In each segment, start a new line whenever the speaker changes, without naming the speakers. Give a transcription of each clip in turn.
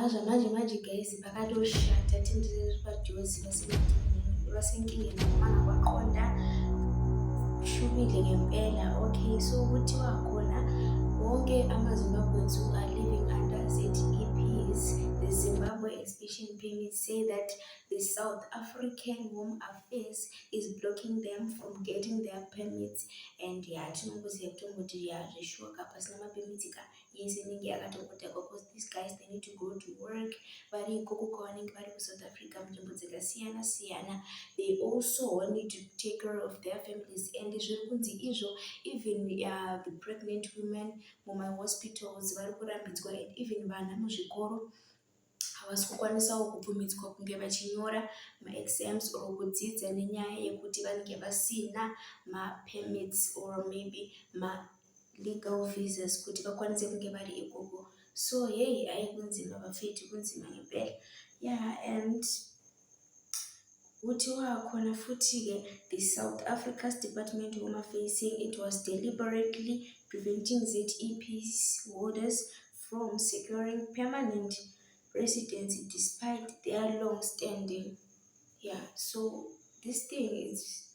Zvamanje manje guys, pakatoshata. Tindiri paJozi, basenkingeni noma kwaqonda kushubile ngempela. Okay, so kuthiwa khona wonke ama-Zimbabweans who are living under ZEPs, the Zimbabwe Expansion Permit, say that the South African Home Affairs is blocking them from getting their permits. And yeah, tinongoziva kutongoti ya, zveshuwa ka, pasina mapermits ka, yese inenge yakatongodhakwa, because these guys, they need to go to work. Vari ikoko kwavanenge vari kuSouth Africa, munzvimbo dzakasiyana siyana, they also need to take care of their families. And zviri kunzi izvo even the pregnant women mumahospitals vari kurambidzwa, and even vana muzvikoro havasi kukwanisawo kubvumidzwa kunge vachinyora maexams or kudzidza nenyaya yekuti vanenge vasina mapermits or maybe malegal visas kuti vakwanise kunge vari ikoko. So hey, ai, kunzima bafethu, kunzima ngempela. Yeah, and kuthiwa khona futhi-ke the South Africa's Department Home Affairs saying it was deliberately preventing ZEPs holders from securing permanent residency despite their long standing. Yeah, so this thing is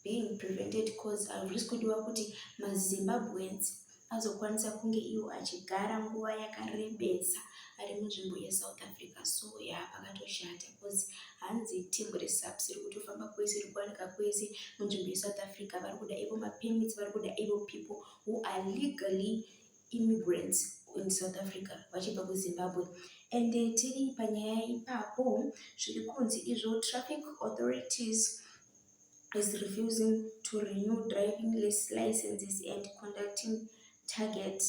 being prevented because hazvisi kudiwa kuti maZimbabweans azokwanisa kunge iwo achigara nguva yakarebesa ari munzvimbo yeSouth Africa. So ya, pakatoshata because hanzi team reSAPS riri kutofamba kwese, riri kuwanika kwese munzvimbo yeSouth Africa. Vari kuda ivo mapermits, vari kuda ivo people who are legally immigrants in South Africa vachibva kuZimbabwe. And tiri panyaya ipapo, zviri kunzi izvo traffic authorities is refusing to renew driving licenses and conducting target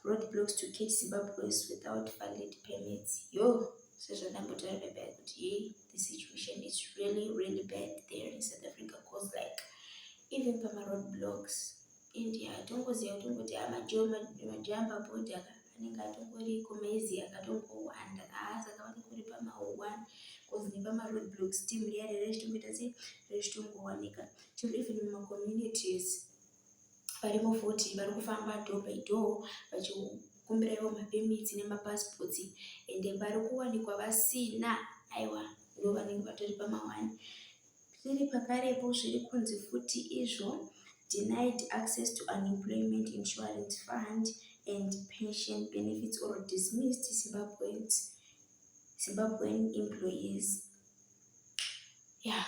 roadblocks to catch Zimbabweans without valid permits. Yo, sezvandambotaura bebe kuti hey, the situation is really really bad there in South Africa, 'cause like even pama-roadblocks, India tongoziva kutongoti amajamba bhodha anenge atongoriko, maizi akatongowanda. Haa, saka vanongori pama1 'cause nepama-roadblocks team riya richitongoita sei, richitongowanika chero even mumacommunities varimo futi, vari kufamba door by door vachikumbira ivo mapermits nemapassports, ende vari kuwanikwa vasina, aiwa, ndo vanenge vatori pama1. Tiri pakarepo, zviri kunzi futi izvo denied access to Unemployment Insurance Fund and pension benefits or dismissed Zimbabwean employees. Yeah,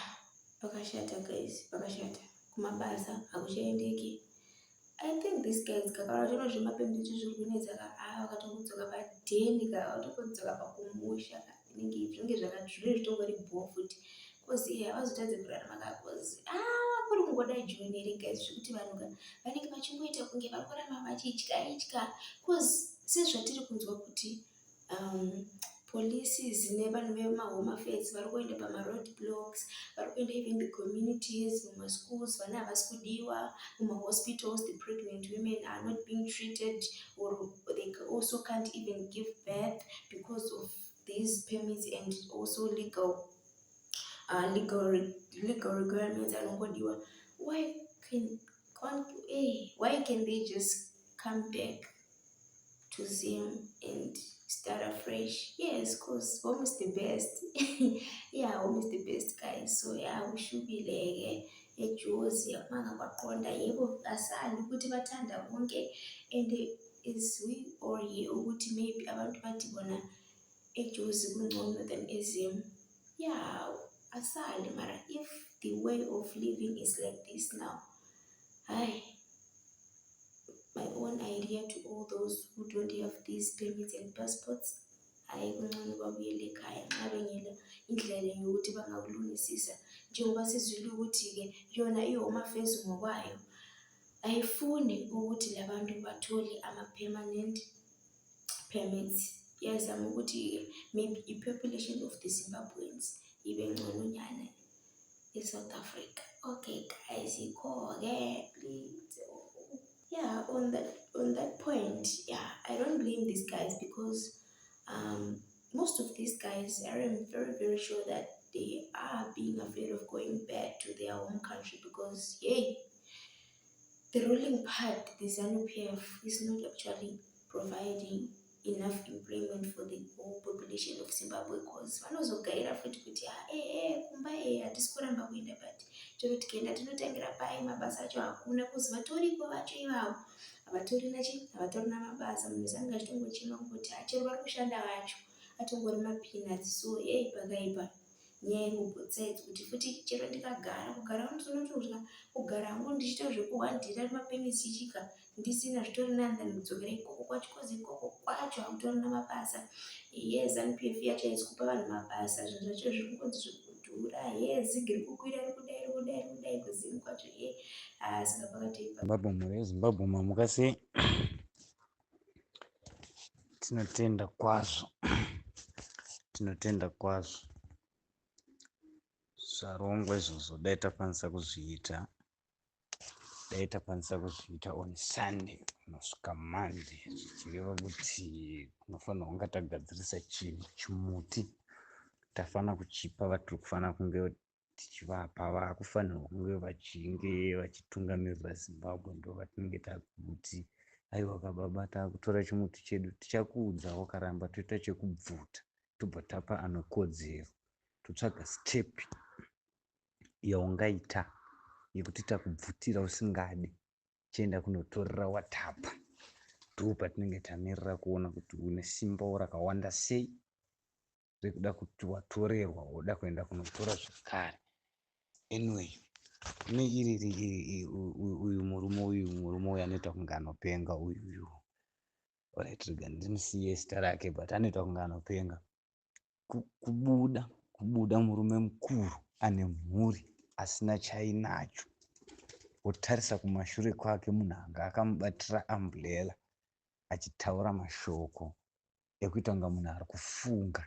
pakashata guys, pakashata. Kumabasa hakuchaendeki. I think these guys kakana vachiona zvemapermits zviri kunetsa ka, a vakatongodzoka padheni ka, vatongodzoka pakumusha ka, inenge zvinenge zvinenge zvitongori bho futi, 'cause iye havazotadze kurarama ka, 'cause a kuri kungoda joni here guys, zvekuti vanhu ka vanenge vachingoita kunge vari kuramba vachitya itya, 'cause sezvatiri kunzwa kuti polices nevanhu vemahome affairs vari kuenda pamaroad blocks, vari kuenda even the communities, mumaschools vana havasi kudiwa, mumahospitals the pregnant women are not being treated or they also can't even give birth because of these permits and also legal requirements anongodiwa. Why can they just come back to Zim and start afresh? Yes, 'cause home is the best. Yeah, home is the best, guys. So yeah, kushubile-ke eJozi, akumanga kwaqonda. Yebo, asali ukuthi bathanda bonke, and as we all hear ukuthi maybe abantu bathi bona eJozi kungcono than eZim. Yeah, asali mara if the way of living is like this now, hayi, my own idea to all those who don't have these permits and passports, hhayi, kungcono babuyele ekhaya nxa bengela indlela yokuthi bangakulungisisa, njengoba sizwile ukuthi-ke yona i-Home Affairs ngokwayo ayifuni ukuthi labantu bathole ama-permanent permits. Iyazama ukuthi-ke maybe i-population of the Zimbabweans ibe ngcononyana e-South Africa. Okay guys, yikho-ke, please. Yeah, on that point, yeah, I don't blame these guys because most of these guys, I am very very sure that they are being afraid of going back to their home country because, yay, the ruling part, the ZANU PF, is not actually providing enough employment for the whole population of Zimbabwe, cause vanozogaira futi kuti ee kumba ee hatisi kuramba kuenda, but chero tikaenda tinotangira pai, mabasa acho hakuna, cause vatoriko vacho ivavo havatorina chi havatorina mabasa. Munhu wese anenge achitongochema kungoti chero vari kushanda vacho atongori mapeanuts. So ei, pakaipa nyaya iri kuboth sides, kuti futi chero ndikagara kugara unotodya kugara hangu ndichiita zvekuhwandira mapenisi chichika ndisina zvitori nani than kudzokera ikoko kwacho, cause ikoko kwacho hakutorina mabasa. Ye ZANU PF yacho haisi kupa vanhu mabasa, zvinhu zvacho zviri kungonzi zviri kudhura, ye ZiG iri kukwira, iri kudai, iri kudai, iri kudai kuZimu kwacho ye. Saka pakatoipa.
Zimbabwe, mhuri yeZimbabwe, mamuka sei? Tinotenda kwazvo, tinotenda kwazvo. Zvarongwa izvozvo, dai takwanisa kuzviita, dai takwanisa kuzviita on Sunday kunosvika Monday, zvichireva kuti tinofanirwa kunge tagadzirisa chinhu chimuti tafanira kuchipa vatiri kufanira kunge tichivapa, vakufanirwa kunge vachinge vachitungamirira Zimbabwe. Ndo vatinenge takuti aiwa kababa, takutora chimuti chedu, tichakuudza wakaramba, toita chekubvuta, tobva tapa anokodzero, totsvaga step yaungaita yekuti takubvutira usingadi, chienda kunotorera watapa. Ndo patinenge tamirira kuona kuti une simbawo rakawanda sei rekuda kuti watorerwa woda kuenda kunotora zvekare. Anyway, kune iri uyu murume, uyu murume uyu anoita kunge anopenga uyuyu. Alright, rega ndimusiye zita rake, but anoita kunge anopenga. Kubuda kubuda murume mukuru ane mhuri asina chainacho, wotarisa kumashure kwake munhu anga akamubatira umbrella, achitaura mashoko ekuita kunga munhu ari kufunga,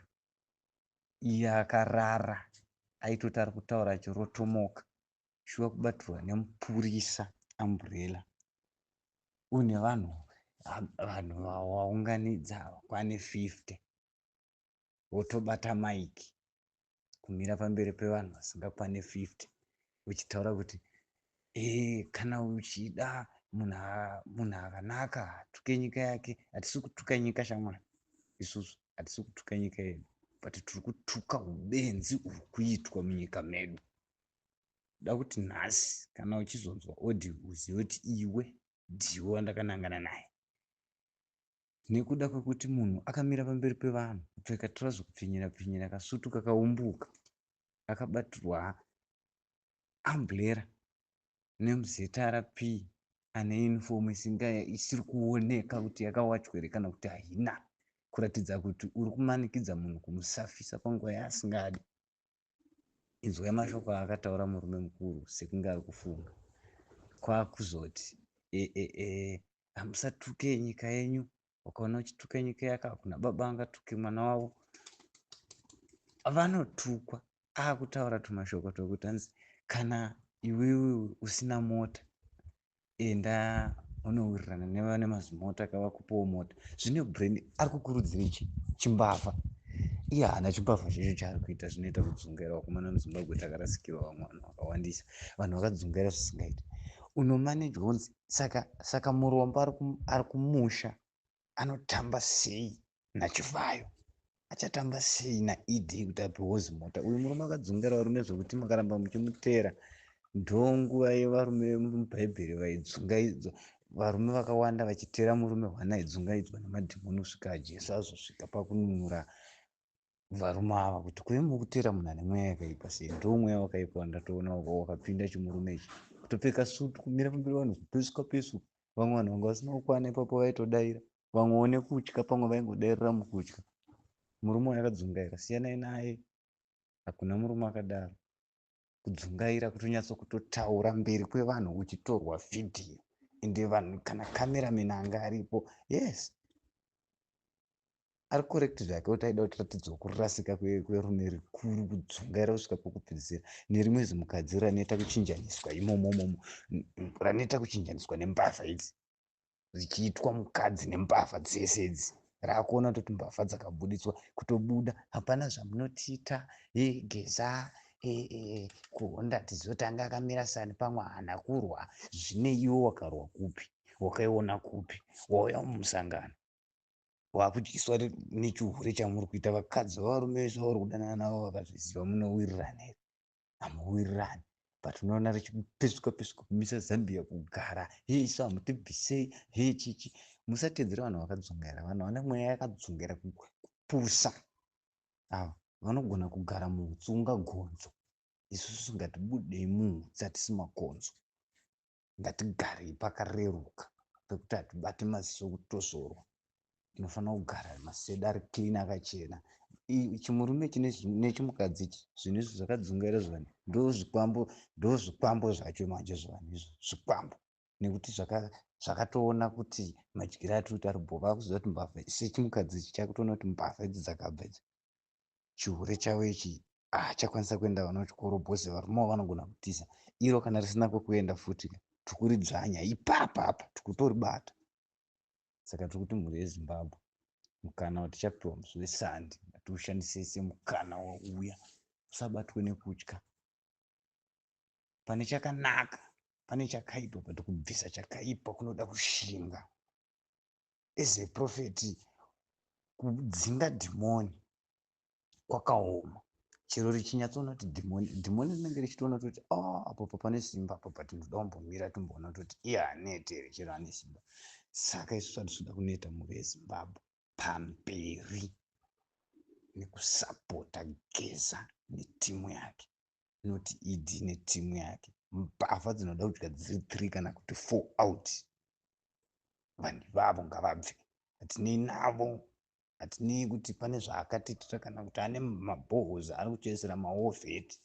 iye akarara, aitoti ari kutaura achirotomoka. Shuwa kubatirwa nemupurisa umbrella une vanhu, vanhu vawaunganidza vakwane 50, wotobata maiki kumira pamberi pevanhu vasingakwane 50, uchitaura kuti kana uchida munhu akanaka hatuke nyika yake. Hatisi kutuka nyika shamwari, isusu hatisi kutuka nyika yedu, but tiri kutuka ubenzi huri kuitwa munyika medu. Da kuti nhasi kana uchizonzwa audio, uzive kuti iwe ndiwe wandakanangana naye, nekuda kwekuti munhu akamira pamberi pevanhu, kupfeka trouser, kupfinyira pfinyira kasutu kakaumbuka, akabatirwa umbrella nemuZRP ane uniform isiri kuoneka kuti yakawachwa here kana kuti haina, kuratidza kuti uri kumanikidza munhu kumusafisa panguva yaasingadi. Inzwai mashoko aakataura murume mukuru sekunge ari kufunga, kwakuzoti hamusatuke nyika yenyu, ukaona uchituka nyika yako, hakuna baba angatuke mwana wavo, vanotukwa. Akutaura tumashoko twekuti hanzi kana iwewe usina mota, enda unowirirana nevane mazimota kavakupawo mota. Zvine brain ari kukurudzira ichi chimbavha, iye haana chimbavha chacho chaari kuita. Zvinoita kudzungaira vakomana muZimbabwe, takarasikirwa vamwe vanhu vakawandisa, vanhu vakadzungaira zvisingaiti. Unomanejwa kunzi saka murombo ari kumusha anotamba sei naChivayo, achatamba sei naED kuti apiwe zimota? Uyu murume akadzungaira varume zvekuti makaramba muchimuteera, ndonguva yevarume mubhaibheri vaidzungaidzwa, varume vakawanda vachiteera murume hwana aidzungaidzwa nemadhimoni kusvika Jesu azosvika pakununura varume ava, kuti kuve mukuteera munhu ane mweya yakaipa sei. Ndo mweya wakaipa wandatoona wakapinda chimurume ichi, kutopfeka sutu, kumira pamberi vanhu, kupesuka pesuka. Vamwe vanhu vanga vasina kukwana ipapo vaitodaira, vamwewo nekutya, pamwe vaingodairira mukutya. Murume uyu akadzungaira, siyanai naye, hakuna murume akadaro. Kudzungaira kutonyatso kutotaura mberi kwevanhu uchitorwa vhidhiyo, ende vanhu kana cameraman anga aripo. Yes, ari correct zvake kuti aida kutiratidzawo kurasika kwerume rikuru, kudzungaira kusvika pokupedzisira, nerimwe zimukadzi ranoita kuchinjaniswa imomomomo, ranoita kuchinjaniswa nembavha idzi, richiitwa mukadzi nembavha dzese idzi, raakuona kutoti mbavha dzakabuditswa kutobuda, hapana zvamunotiita. Geza kuhonda tizotanga akamira sani, pamwe haana kurwa zvine iwo, wakarwa kupi, wakaiona kupi, wauya mumusangano. Wakudyiswa nechihure chamuri kuita. Vakadzi vavarume vese vauri kudanana navo vakazviziva, munowirirana here? Hamuwirirani. But unoona richipesuka pesuka kumisa Zambia kugara. Hei, isu hamutibvisei, hei, chichi. Musatedzera vanhu vakadzungaira. Vanhu vane mweya yakadzungaira, kupusa ava, vanogona kugara muutsi unga gonzo. Isusu ngatibudei muutsi, hatisi makonzo. Ngatigarei pakareruka pekuti hatibati maziso kuti tozorwa. Tinofanira kugara maziso edu ari clean, akachena. Chimurume ichi nechimukadzi ichi, zvinhu izvi zvakadzungaira zvani, ndozvikwambo, ndozvikwambo zvacho manje. Zvanhu izvi zvikwambo, nekuti zvakatoona kuti madyiro atiri kuti ari bho. Vakuziva kuti mbavha, sechimukadzi ichi chakutoona kuti mbavha idzi dzakabva idzi, chihure chavo ichi haachakwanisa kuenda vana kuchikoro bhozi varumewo vanogona kutiza. Iro kana risina kwekuenda futi, tikuridzvanya ipapa apa, tikutoribata. Saka tiri kuti mhuri yeZimbabwe, mukana watichapiwa musi weSande ngatiushandisei semukana wauya. Usabatwe nekutya. Pane chakanaka, pane chakaipa, but kubvisa chakaipa kunoda kushinga. As a prophet, kudzinga dhimoni kwakaoma. Chero richinyatsoona kuti dhimoni, dhimoni rinenge richitoona kuti oh, apo pane simba apo, but ndoda kumbomira timboona kuti iye hanete here, chero ane simba. Saka isusu hatisi kuneta, mhuri yeZimbabwe. Pamberi nekusapota Geza netimu yake, noti ED netimu yake. Mbavha dzinoda kudya dziri 3 kana kuti 4 out. Vanhu ivavo ngavabve, hatinei navo. Hatinei kuti pane zvaakatiitira kana kuti ane mabhohozi ari kuchesera maovheti,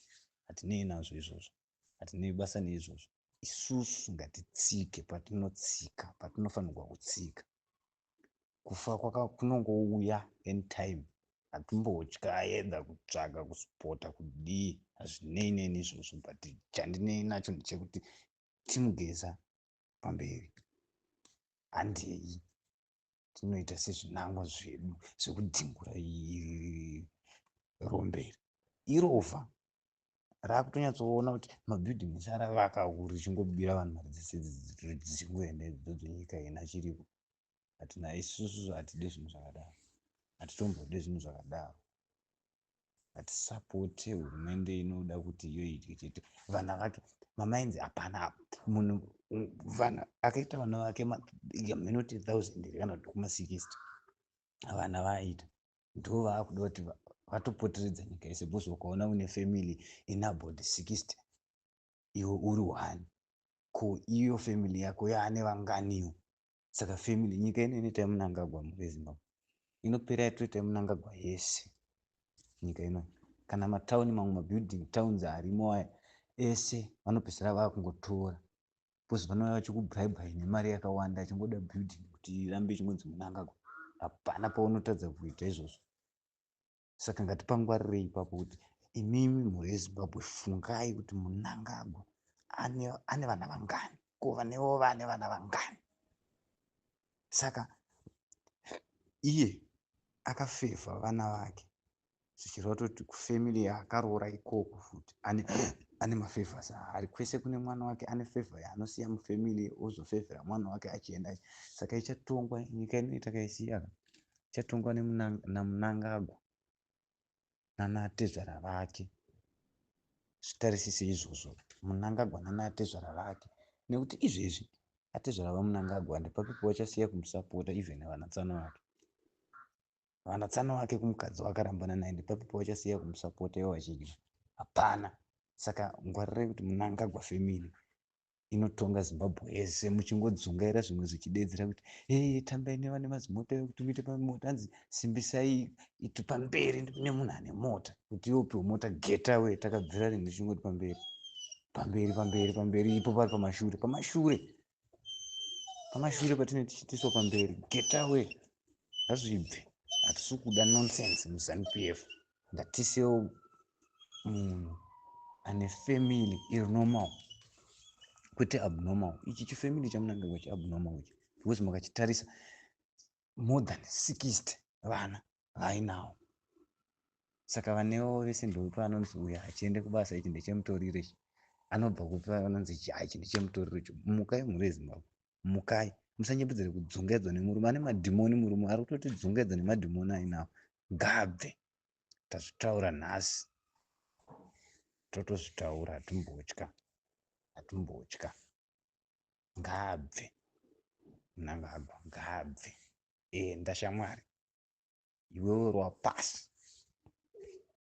hatinei nazvo izvozvo, hatinei basa neizvozvo. Isusu ngatitsike patinotsika, patinofanirwa kutsika. Kufa kunongouya anytime. Hatimbotya edha kutsvaga kusipota kudii, hazvinei neni izvozvo, but chandinei nacho ndechekuti timugeza pamberi, handei tinoita sezvinangwa zvedu zvekudhingura romberi irovha. Rakutonyatsoona kuti mabuilding ese aravaka uku richingobira vanhu mari dzese dzichingoenda idzodzo. Nyika ina chiripo hatina. Isusu hatidi zvinhu zvakadaro, hatitombodi zvinhu zvakadaro. Hatisapote hurumende inoda kuti iyo idye chete. Vana vake mamainzi hapana munhu, vana akaita vana vake minoti 1000 kana kuti kuma60 vana vaaita, ndo vaakuda kuti vatopoteredza nyika yese, because ukaona une family ina about 60, iwe uri one, ko iyo family yako yaane vanganiwo? Saka family, nyika ino inoita Munangagwa. Mhuri yeZimbabwe, inopera yatoita Munangagwa yese nyika ino. Kana matauni mamwe, mabuilding towns arimo aya ese, vanopedzisira vakungotora because vanouya vachikubraibai nemari yakawanda, achingoda building kuti irambe ichingonzi Munangagwa. Hapana paunotadza kuita izvozvo. Saka ngatipangwarirei ipapo kuti imimi mhuri yeZimbabwe, fungai kuti Munangagwa ane vana vangani, ko vanewo vane vana vangani? Saka iye akafevha vana vake, zvichireva kutoti kufamily yaakaroora ikoko futi ane mafavors aari kwese. Kune mwana wake ane favor yaanosiya mufamily, ozofevhera mwana wake achienda. Saka ichatongwa nyika ino takaisiya, ichatongwa naMunangagwa nanatezvara vake. Zvitarisise izvozvo, Munangagwa nanatezvara vake, nekuti izvezvi atezvara vaMunangagwa ndepapi pavachasiya kumusapota? Even vanatsano vake, vanatsano vake kumukadzi wakarambana naye, ndepapi pavachasiya kumusapota ivo vachidya? Hapana. Saka ngwarirai kuti Munangagwa family inotonga Zimbabwe yese, muchingodzungaira zvimwe zvichidedzera kuti e tambai nevane mazimota ekuti muite pamota, hanzi simbisai iti pamberi nemunhu ane mota kuti iwe upiwe mota. Getaway, takabvira rini tichingoti pamberi, pamberi, pamberi, pamberi, ipo pari pamashure, pamashure, pamashure patinenge tichitiswa pamberi? Getaway, ngazvibve. Hatisi kuda nonsense muZANU PF. Ngatisewo munhu ane family iri normal, kwete abnormal. Ichi chifamily chaMunangagwa chiabnormal ichi, because mukachitarisa, more than 60 vana vainawo. Saka vanewo vese ndopa anonzi uyo achiende kubasa, ichi ndechemutoriro ichi, anobva kupi? Anonzi ichi, ichi ndechemutoriro ichi. Mukai, mhuri yeZimbabwe, mukai. Musanyepedzere kudzungaidzwa nemurume ane madhimoni. Murume ari kutotidzungaidza nemadhimoni ainawo, ngaabve. Tazvitaura nhasi, totozvitaura, hatimbotya, hatimbotya. Ngaabve Mnangagwa, ngaabve. Enda shamwari, iwewe rwa pasi.